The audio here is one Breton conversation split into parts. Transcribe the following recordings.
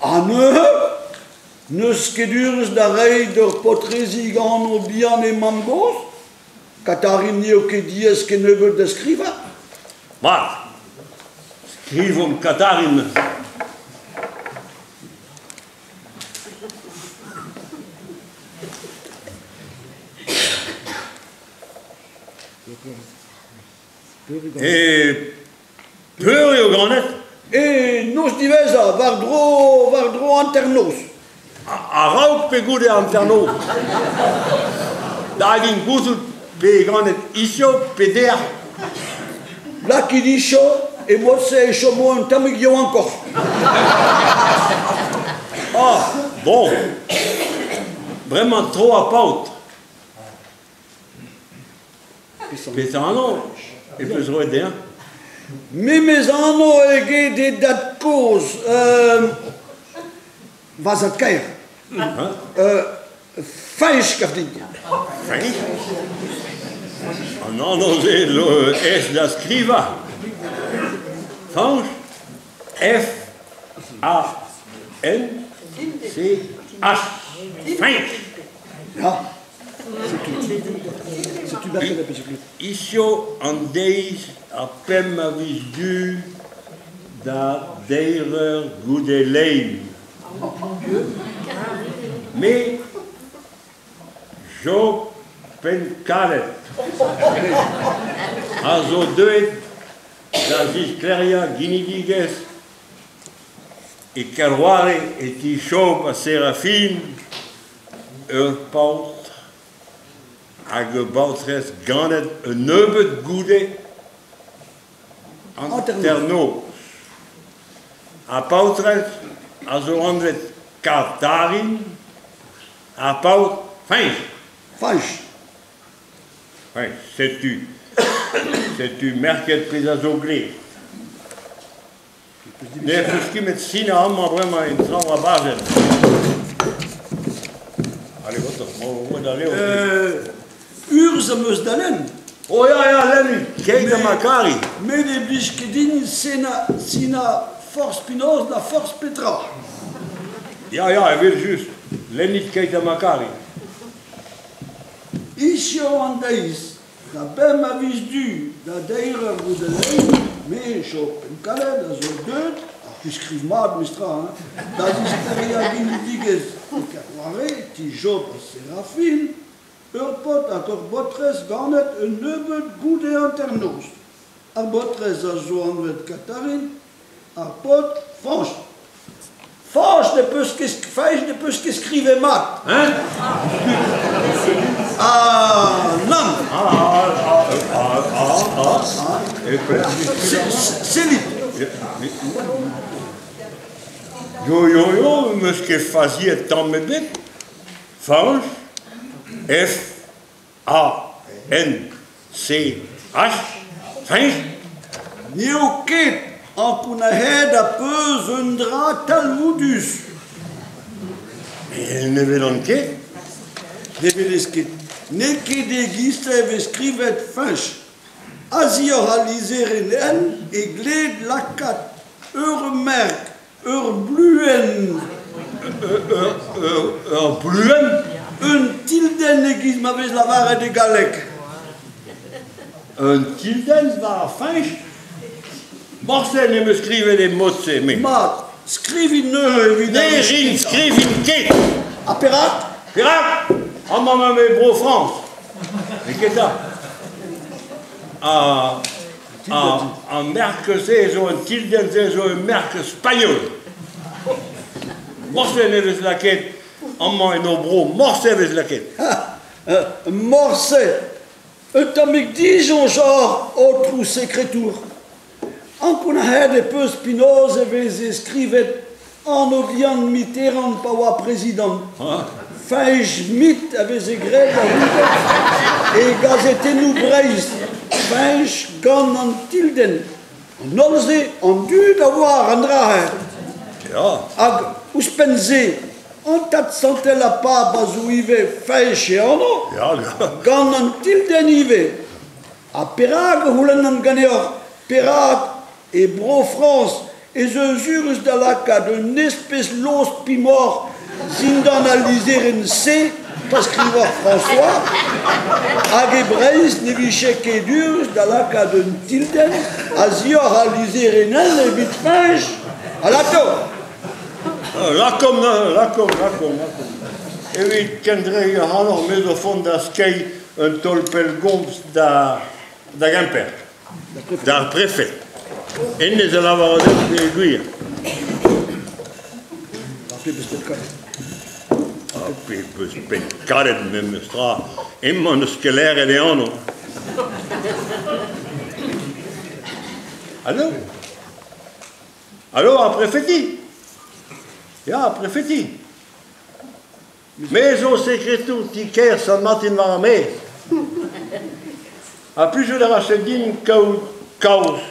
Ha neuze, n'eus ket urzh da reiñ d'ur paotrezig anv bihan he mamm-gozh? Katarin n'eo ket diaes kennebeut da skrivañ. Mat, skrivomp Katarin neuze. E peur eo ganet? E noz diwezhañ, war-dro war-dro hanternoz. A-raok pe goude hanternoz? Da din gouzout pe eo ganet hiziv pe dec'h. Lakit hiziv, e mod-se e chomo un tammig yaouankoc'h. Ah, bon. Bremañ tro ar paotr. Petra anv e peus roet dezhañ? Memes anv eget e dad-kozh, va zad-kaer. Fañch, gav din. Fañch? An anv-se zo aes da skrivañ. Fañch, F A N C H. Fañch. Ya. Setu berc'hed a peseurt Hiziv an deiz ar pemp a viz Du da deir eur goude lein. Me, Job Pennkalet, a zo deuet da zisklêriañ ginidigezh e Kerware e ti Job ha Serafin Ur paotr hag ur baotrez ganet un nebeud goude hanternoz. Ar paotrez a zo anvet Katarin, ar paotr Fañch. Fañch. Fañch, setu, setu merket pezh a zo graet. N'ec'h eus ket met sinañ amañ bremañ en traoñ ar bajenn. Allez, gantañ, emañ da levr. Urzh am eus da lenn. Oh ya, ya, lenn, keit ha ma kari. Met ne blij ket din sinañ forzh penaos na forzh petra. Ya, ya, evel-just, lennit keit ha ma kari. Hiziv an deiz, Da bemp a viz Du, da deir eur goude lein, me, Job Penkalet, a zo deuet, ar c'hi-skriv mat memestra, hein, da zisklêriañ ginidigezh e Kerware, ti Job ha Serafin, ur paotr hag ur baotrez ganet un nebeud goude hanternoz. Ar baotrez a zo anvet Katarin, ar paotr Fañch. Fañch ne peus ket Fañch ne peus ket skrivet mat. Hein? Ah, nann. Ah, ah, ah, ah, ah. Sellit. Yo, yo, yo, 'meus ket faziet tamm ebet. Fañch, F, A, N, C, H, Fañch. N'eo ket ankounac'haet a peus un dra talvoudus. Ne welan ket. Ne welez ket. N'eo ket e-giz-se e vez skrivet Fañch. A-zioc'h al lizherenn N e gleed lakaat ur merk Ur bluenn. Ur bluenn? Un tildenn e-giz ma vez lavaret e galleg. Un tildenn war ar Fañch? Morse n'em eus skrivet e mod-se, me. Mat, skrivit neuze evit Ne rin, skrivin ket. Ha perak? Perak? Amañ emañ e Bro-Frañs. N'eo ket 'ta. Ha Ar merk-se zo un tildenn-se zo un merk spagnol. Morse ne vez lakaet amañ en hor bro, morse ne vez lakaet. Morse! Un tammig disoñj oc'h, aotrou sekretour. Ankounac'haet e peus penaos e veze skrivet anv-bihan Mitterrand pa oa prezidant. Fañch Mit a veze graet a-c'houde e gazetennoù Breizh. Fañch gant an tildenn. An holl-se, an dud a oar an dra-se. Hag ouzhpenn-se, an Tad Santel ha Pab a zo ivez Fañch e anv, gant an tildenn ivez. Ha perak a c'houlennan ganeoc'h, perak e Bro-Frañs. ez eus urzh da lakaat un espes lost pimoc'h zindan al lizherenn C pa skriver François, hag e Breizh ne vije ket urzh da lakaat un tildenn a-zioc'h al lizherenn N evit Fañch. Alato! Lakaomp, lakaomp, lakaomp, lakaomp. Evit kendrec'hiñ ac'hanoc'h me zo font da skeiñ un taol pellgomz da da Gemper. D'ar prefed. Hennezh a lavar deomp eo gwir. Ar pebezh penn kalet. Ar pebezh penn kalet memes tra. Emañ n'eus ket lâret e anv. Allo? Allo, ar prefeti? Ya, ar prefeti. Me zo sekretour ti-kêr Sant-Martin war ar maez. Ha plijout a rafe din kaout kaoz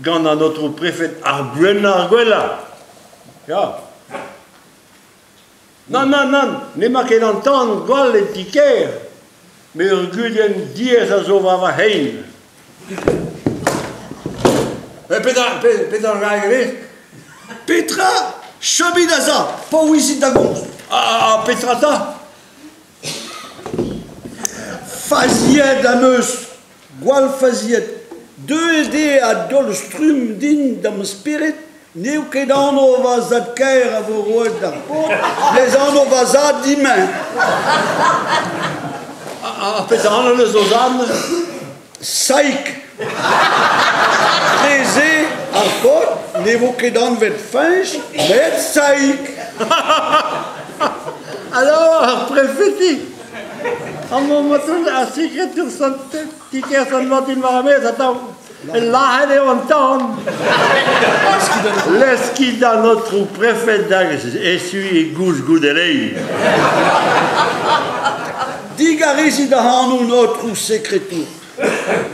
gant an aotrou prefed ar buanañ ar gwellañ. Ya. Nann, nann, nann, n'emañ ket an tan gwall en ti-kêr, met ur gudenn diaes a zo war va c'hein. Petra, petra a vez? Petra? Chomit aze, paouezit da gomz. Ah, petra 'ta? Faziet am eus, gwall faziet. Deuet eo a-daol-strumm din da'm spered n'eo ket anv va zad-kaer a vo roet d'ar paotr, mes anv va zad din-me. Ah, petra anv eus o zad neuze? Saig. Dre-se, ar paotr ne vo ket anvet Fañch, met Saig. Alors, ar prefeti Amañ emañ ar sekretour ti-kêr Sant-Martin war ar maez atav. Lazhet eo an tan. Leskit an aotrou prefed da echuiñ e goulz goude lein. Digarezit ac'hanon, aotrou sekretour.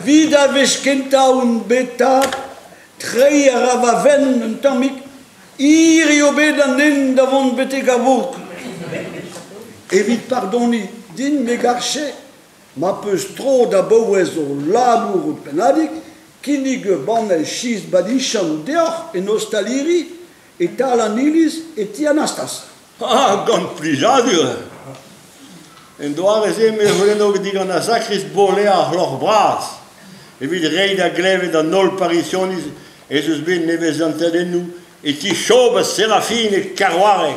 'Vit ar wech kentañ on bet tad, treiñ a ra va fenn un tammig, hir eo bet an hent da vont betek ar vourc'h. Evit pardoniñ din me garfe ma 'peus tro da baouez ho labour ur pennadig, kinnig ur banne chiz badichant deoc'h en ostaliri e-tal an iliz e ti Anastas. Ah, gant plijadur! En doare-se me c'houlenno digant ar sakrist boleañ ar c'hloc'h bras evit reiñ da glevet d'an holl parisioniz ez eus bet nevezantadennoù e ti Job ha Serafine e Kerware.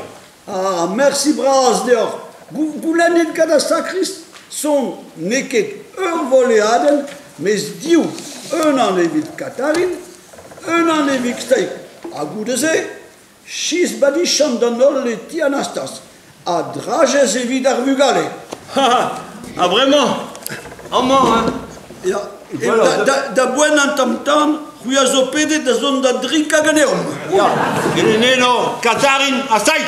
Ah, mersi bras deoc'h. Goulennit gant ar sakrist son n'eo ket ur voleadenn, mes div, unan evit Katarin, unan evit Steig. Ha goude-se, Chiz badichant d'an holl e ti Anastas, ha drajez evit ar vugale. Ha bremañ, amañ, hein. Ya, da boent an tamm tan, c'hwi a zo pedet da zont da drinkañ ganeomp. Ya, en eno, Katarin ha Saig.